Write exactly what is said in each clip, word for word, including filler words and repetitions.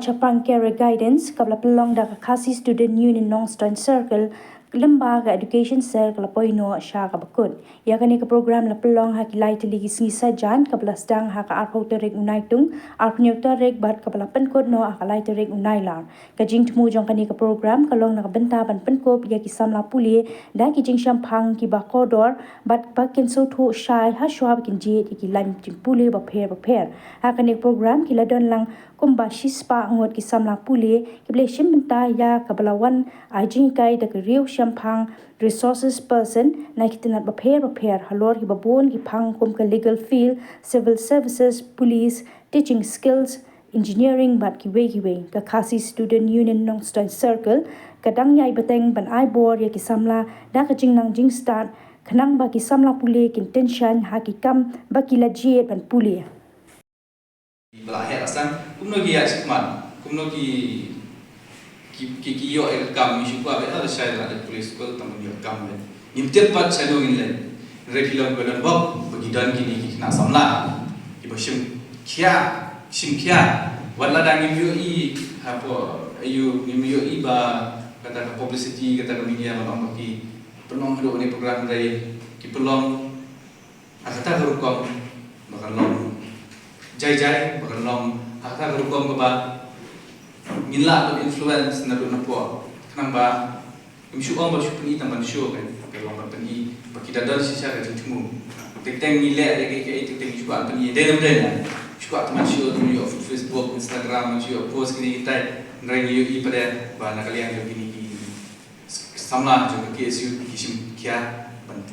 Chaphrang Career Guidance kaba la pynlong da ka Khasi Student Union Nongstoiñ Circle lyngba ka Education Cell ka la poi noh sha kaba kut. Ïa kane ka program la pynlong ha ki lai tylli ki sngi saitjaiñ kaba la sdang ha ka arphew tarik u Naitung arphew hynñiew tarik bad kaba la pynkut noh ha ka lai tarik u Nailar. Ka jingthmu jong kane ka program ka long na ka bynta ban pynkup ïa ki samla pule da ki jingshemphang kiba kordor bad ba kin sngewthuh shai hashwa ba kin jied ïa ki lain jingpule bapher bapher. Ha kane ka program ki la don lang kumba shispah ngut ki samla pule kiba la shim bynta ïa kaba la wan ai jinghikai da ka riew shemphang resources person na ki tnat bapher bapher halor kiba bun ki phang kum ka legal field, civil services, police, teaching skills, engineering bad kiwei kiwei. Ka Khasi Student Union Nongstoiñ Circle ka dang ïai bteng ban ai bor ïa ki samla da ka jingnang jingstad khnang ba ki samla pule kin tyngshaiñ ha ki kam ba ki la jied ban pule. Ba la heh la sdang kumno ki ïaid shakhmat, kumno ki ki ki ïoh ïa ka kam. Ngi shu kwah beit la shai la dep pule skul tang ban ïoh kam beit. Ngim tip pat shano ngin leit. Hynrei phi long ba don bok ba ki don kine ki khynnah samla kiba shim khia, shim khia. Wat lada ngim ïohi hapoh aiu, ngim ïohi ba kata ka publicity, kata ka media ban ong ba ki pynlong haduh kane program, hynrei ki pynlong ha kata ka rukom ba kan long jai jai, ba kan long ha kata ka rukom kaba ngin lah ban influence naduh napoh. Khnang ba ngim shu ong ba shu pyni tang ban show, kan, ka long ban pyni ba ki da don shisha ka jingthmu. Teng teng ngi leh da kaei kaei, teng teng ngi shu kwah pyni. Dei nam dei na shu kwah tang ban show, tang ban ïoh Facebook, Instagram, ban shu ïoh post kine kitai. Hynrei ngi ïohi pat de ba na ka liang jong kine ki samla jong ka K S U ki shim khia ban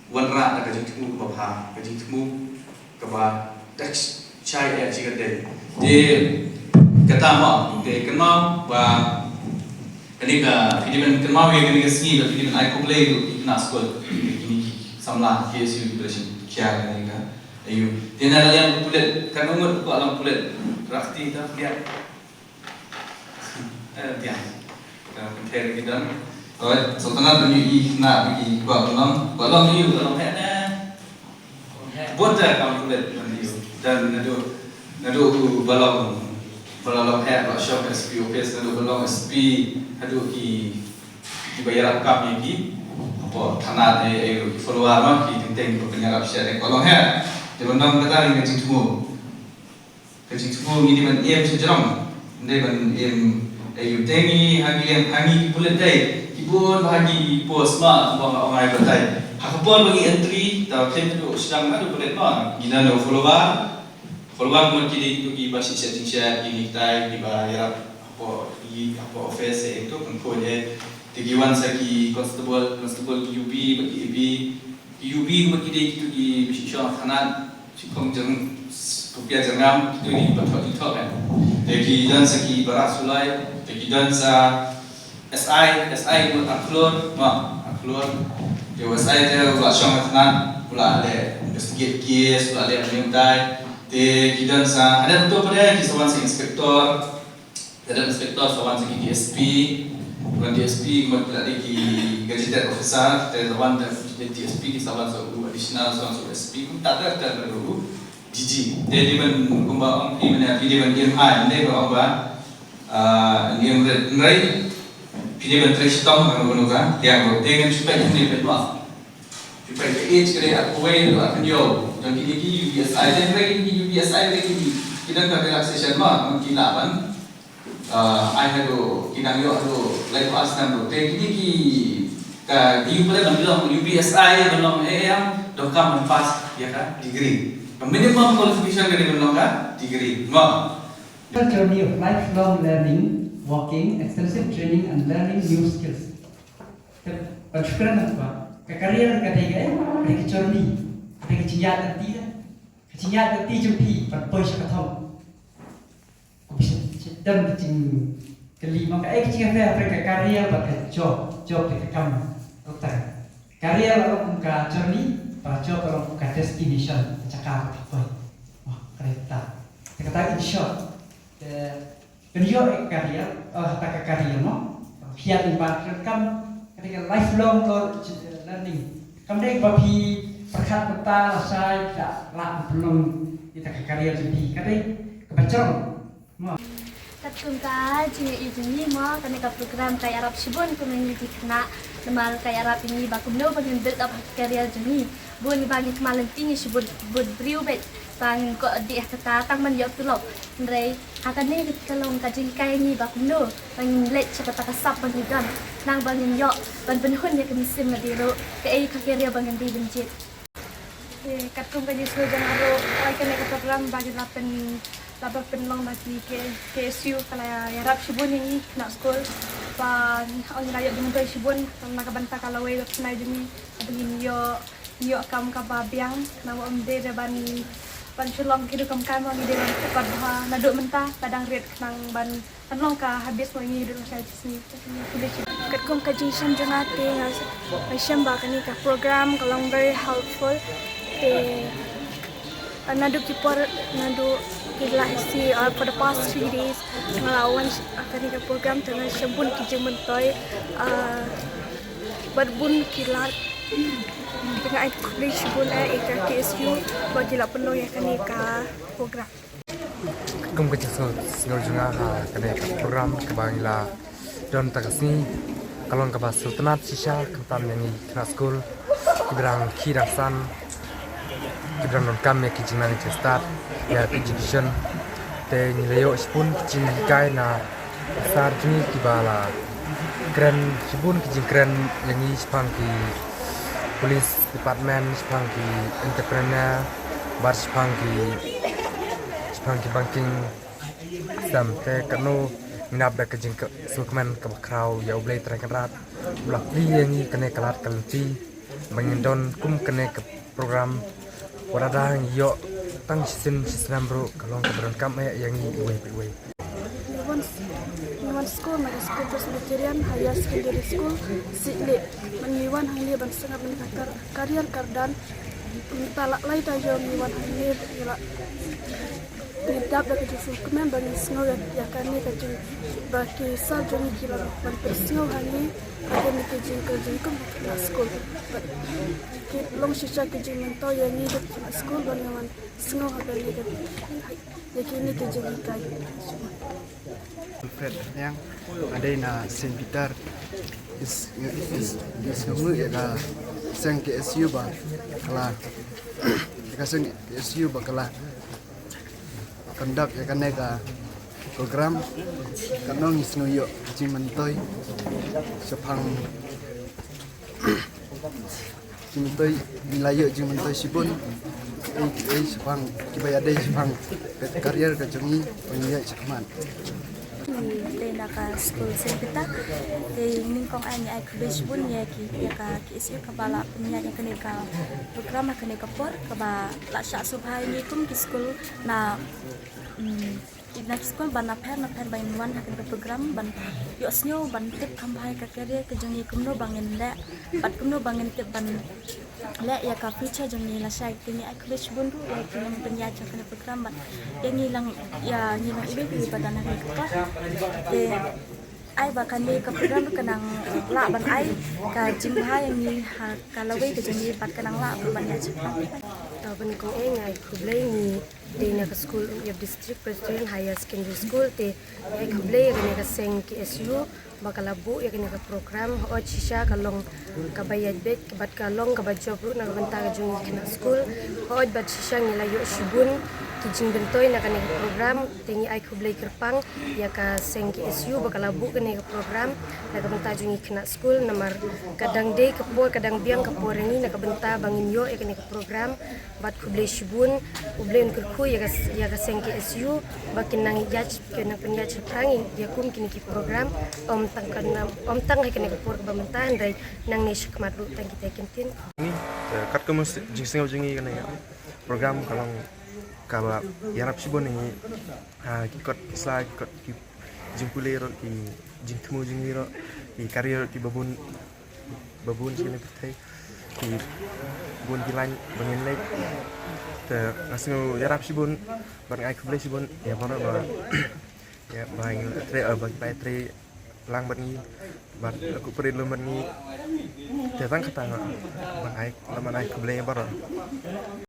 wanrah da ka jingthmu kaba bha, ka jingthmu kaba da shai eh shi katdei. Te kata mo, te kynmaw ba kane ka, phi dei ban kynmaw ïa kane ka sngi ba phi dei ban ai khublei ruh ïa ki khynnah skul, ïa kine ki samla K S U kiba la shim khia kane ka aiu. Te na ka liang pulit, katno ngut kwah long pulit? Rakti ta pulit. Eh, biang. Ka pynthei ki don. Alright, so tang ban ïohi khynnah ba ki kwah ban long, kwah long ïa u, kwah long heh ne. Bun te kam pulit ban ïa u. Dan naduh, naduh u ba long, ba la long heh, ba la shong S P office, naduh ba long S P haduh ki, kiba ïarap kam ïa ki, hapoh thana ne, eh, ki follower ma, ki teng teng ba pynïarap shisha ne, kwah long heh. Te ban long kata ka jingthmu. Ka jingthmu ngi dei ban im sha jrong. Ym dei ban im, eh, ïa u, te ngi ha ngi, ha ngi ki pulit dei ki bun bha ki post ma, kumba nga ong ai batai. Ha ka por ba ngi entry, ta khlem haduh sdang haduh pulit ma, ngi don u follower. Follower kumno ki dei, kito kiba shisha shisha, kine kitai kiba ïarap hapoh, hapoh office, eh, kito kan khun eh. Te ki wan sa ki constable, constable ki U B bad ki A B. Ki U B kumno ki dei, kito kiba shisha thanat. Shiphang jong, Rupiah Jyrngam, kito ki ba thok, ki thok, eh. Te ki don sa ki Barak Sulai, te ki don sa S I, S I ki mut Arklor, ma, Arklor. Te u S I te u la shong ha thanat, u la leh investigate case, u la leh mynta. Te ki don sa, hadien to pat ki sa wan sa inspector, Te don inspector sa wan sa ki D S P, wan D S P, kumba ki la dei ki gazetted officer, te sa wan da ki D S P ki sa wan sa u additional, sa wan sa u S P, kumta ter ter da u D G. Te dei ban kumba ong phi mynne, phi dei ban im hai, ym dei ba ong ba, ah, im rit, hynrei phi dei ban trei shitom ha kano kano ka liang ruh. Te ngan shu peit hangne peit ma. Shu peit ka age ka dei arphew wei haduh arphew hynñiew. Jong kine ki U B S I, te hynrei kine ki U B S I hynrei ki, ki don ka relaxation ma, ki lah ban Ah, ai haduh, ki dang ïoh haduh laiphew ar snem ruh. Te kine ki, ka, ki ïoh pule ban long U B S I, ban long A M, donkam ban pass ïa ka degree. Ka minimum qualification ka dei ban long ka degree. Mo. The journey of lifelong learning, working, extensive training and learning new skills. Te ban shu kren ba ka career ka dei ka, ka dei ka journey, ka dei ka jingïaid lynti, ka jingïaid lynti jong phi ban poi sha ka thong. Ka bishop, don ka jingkylli ma kaei ka jingïakhun hapdeng ka career bad ka job, job te ka kam. Ka career ka long kum ka journey, bad job ka long kum ka destination, ka jaka ba phi poi. Mo, ka dei kata. Te kata in short. Te pynïoh ïa ka career, eh, kata ka career mo. Phi ïa, te ba ka kam, ka dei ka lifelong learning. Kam dei ba phi pyrkhat mynta lashai phi lah ban pynlong ïa ka career jong phi. Ka dei kaba jrong. Katkum ka jingïohi jong ngi mo, kane ka program ka ïarap shibun kum ïa ngi ki khynnah, namar ka ïarap ïa ngi ba kumno ba ngin build up ha ka career jong ngi. Bun ba ngi kynmaw lynti ngi shu bud, bud briew beit ba ngin koh dih ha kata tang ban ïoh tulop. Hynrei ha kane ka long ka jinghikai ïa ngi ba kumno ba ngin leit sha kata ka sap ba ngi don, nang ba ngin ïoh ban pynhun ïa ka mynsiem lade ruh, kaei ka career ba ngin dei ban jied. Te katkum ka jingsngew jong nga ruh, oi, kane ka program ba ki la pyn, la ba pynlong da ki K, K S U, ka la ïarap shibun ïa ngi khynnah skul. Ba ong ngi la ïoh jingmyntoi shibun na ka bynta ka lawei ka pynai jong ngi, ba ngin ïoh, ïoh kam kaba biang, khnang ba ym dei ban, ban shu long ki rukom kam, ba ngi dei ban pynbha naduh mynta, ba dang rit khnang ban pynlong ka habit mo ngi dei ban shai jisni. Katkum ka jingshem jong nga te nga, nga shem ba kane ka program ka long very helpful. Te, uh, naduh ki por, naduh ki la isi, uh, for the past three days nga la wan sh-, uh, kane ka program te nga shem bun ki jingmyntoi, uh, bad bun ki lad. Te nga ai khublei shibun, eh, ïa ka K S U ba ki la pynlong ïa kane ka program. Kum ka jingsngew, sngew jong nga ha kane ka program kaba ngi la don ta ka sngi, ka long kaba sngewtynnat shisha khamtam ïa ngi khynnah skul kiba dang khie dang san, kiba dang donkam ïa ki jingnang jingstad, ïa ka education. Te ngi la ïoh shibun ki jinghikai na sar jong ngi kiba la kren shibun ki jingkren ïa ngi shaphang ki police department, shaphang ki entrepreneur, bad shaphang ki, shaphang ki banking. Sam te kano ngi nap da ka jingsngewkmen kaba khraw ïa U Blei Trai Kynrad ba la plie ïa ngi kane ka lad ka lynti ba ngin don kum kane ka program. Wat la dang ïoh tang shisien shisnem ruh ka long kaba donkam eh ïa ngi iwei pa iwei. Ngi wan, ngi wan skul na ka skul Presbyterian Higher Secondary School, Syiemlieh. Ngi wan hangne ban sngap ïa ka kar-, career kyrdan. Mynta la lai taïew ngi wan hangne, ngi la, ngi dap da ka jingsngewkmen ba ngi sngew ïa, ïa kane ka jing, ba ki sar jong ngi ki la ban pynsngew ha ngi ïa kane ka jingkyrduh jingkyrkhu na skul. Bad ki long shisha ki jingmyntoi ïa ngi ki na skul ba ngi wan sngew ha kane ka, ïa kine ki jinghikai. Alfred Hniang, nga dei na Saint Peter. Is, is, is, is, ïa ka seng K S U ba ka la, ïa ka seng K S U ba ka la conduct ïa kane ka program. Katno ngi sngew ïoh jingmyntoi shaphang jingmyntoi, ngi la ïoh jingmyntoi shibun. Ei, ei, shaphang kiba ïadei shaphang ka career ka jong ngi ba ngi ïaid shakhmat. Ngi dei na ka skul Saint Peter. Te nyngkong ah ngi ai khublei shibun ïa ki, ïa ka K S U kaba la pynïaid ïa kane ka program ha kane ka por kaba la shah sngewbha ïa ngi kum ki skul na, mm, na ki skul ban na pher na pher ba ngin wan ha kane ka program ban ïohsngew ban tip kham bha ïa ka career ka jong ngi kumno ba ngin leh bad kumno ba ngin tip ban leh ïa ka future jong ngi. Lashai te ngi ai khublei shibun ruh ïa ki nongpynïaid jong kane ka program bad ïa ngi lang, ïa ngi lang iwei pa iwei ba don ha kane ka por. Te ai ba kane ka program ka nang lah ban ai ka jingbha ïa ngi ha ka lawei ka jong ngi bad ka nang lah ban ïaid shaphang. To, ban kong eh, nga ai khublei, ngi dei na ka skul Umyiap District Presbyterian Higher Secondary School. Te nga ai khublei ïa kane ka seng K S U ba ka la buh ïa kane ka program. Hooid shisha ka long kaba ïaid beit bad ka long kaba jop ruh na ka bynta ka jong ngi khynnah skul. Hooid bad shisha ngi la ïoh shibun ki jingmyntoi na kane ka program. Te ngi ai khublei kyrpang ïa ka seng K S U ba ka la buh kane ka program na ka bynta jong ngi khynnah skul, namar ka dang dei ka por, ka dang biang ka por ïa ngi na ka bynta ba ngin ïoh ïa kane ka program. Bad khublei shibun, U Blei un kyrkhu ïa ka, ïa ka seng K S U ba kin nang ïaid, kin nang pynïaid shaphrang ïa kum kine ki program, ym tang ka nam, ym tang ha kane ka por kaba mynta, hynrei nangne shakhmat ruh tang kita ki ktien. Ni, eh, katkum ka jingsngew jong ngi, kane ka program ka long kaba ïarap shibun ïa ngi, ha ki kot ki sla, ki kot ki jingpule ruh, ki jingthmu jong ngi ruh, ki career ruh kiba bun, ba bun sha kane ka pyrthei, ki bun ki line ba ngin leit. Te nga sngew ïarap shibun bad nga ai khublei shibun ïa baroh ba, ïa ba ngi trei, eh, ba ki paid trei lang bad ngi, bad la kup rit lem bad ngi. Te tang kata nga ban ai, ban ai khublei ïa baroh.